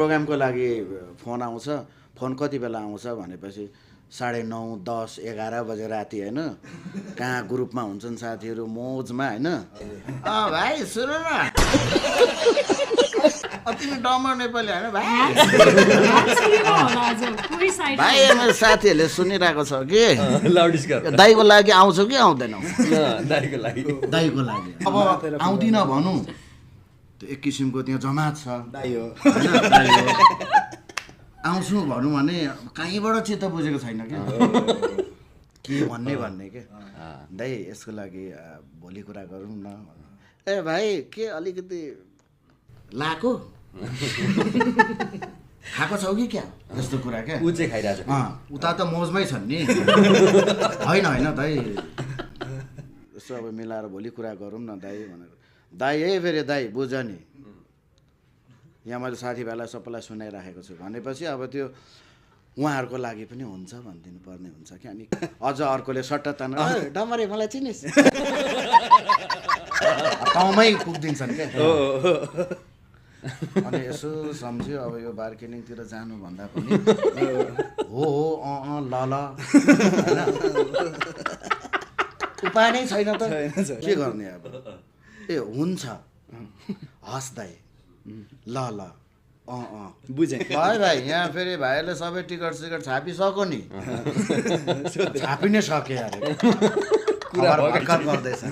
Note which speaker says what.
Speaker 1: प्रोग्रामको लागि फोन आउँछ। फोन कति बेला आउँछ भनेपछि 9:30, 10, 11 बजे राति होइन, कहाँ ग्रुपमा हुन्छन् साथीहरू मोजमा होइन, भाइ सुन न तिमी डम्बर नेपाली होइन भाइ, भाइ मेरो साथीहरूले सुनिरहेको छ कि दाइको लागि आउँछौ कि आउँदैनौ? दाइको लागि अब आउँदिन भनौँ, त्यो एक किसिमको त्यहाँ जमात छ दाइ हो, आउँछु भनौँ भने कहीँबाट चित्त बुझेको छैन क्या के भन्ने के दाइ यसको लागि भोलि कुरा गरौँ न। ए भाइ के अलिकति लाको खाएको छौ कि क्या जस्तो कुरा क्या,
Speaker 2: ऊ चाहिँ खाइरहेछ।
Speaker 1: उता त मोजमै छन् नि। होइन दाइ यसो अब मिलाएर भोलि कुरा गरौँ न दाइ भनेर। दाइ फेरि दाइ बुझ नि, यहाँ मैले साथीभाइलाई सबैलाई सुनाइराखेको छु भनेपछि अब त्यो उहाँहरूको लागि पनि हुन्छ भनिदिनु पर्ने हुन्छ क्या। अनि अझ अर्कोले सट्ट तान डमरे मलाई चिनिस् ठाउँमै पुगिदिन्छन् क्या। अनि यसो सम्झ्यो अब यो बार्गेनिङतिर जानुभन्दा पनि हो ल उपाय नै छैन त के गर्ने अब। ए हुन्छ हस् दाइ ल
Speaker 2: बुझेँ
Speaker 1: भाइ यहाँ फेरि भाइहरूले सबै टिकट सिकट छापिसक्यो नि, छापि नै सके अरे कुरा भर्खर गर्दैछ।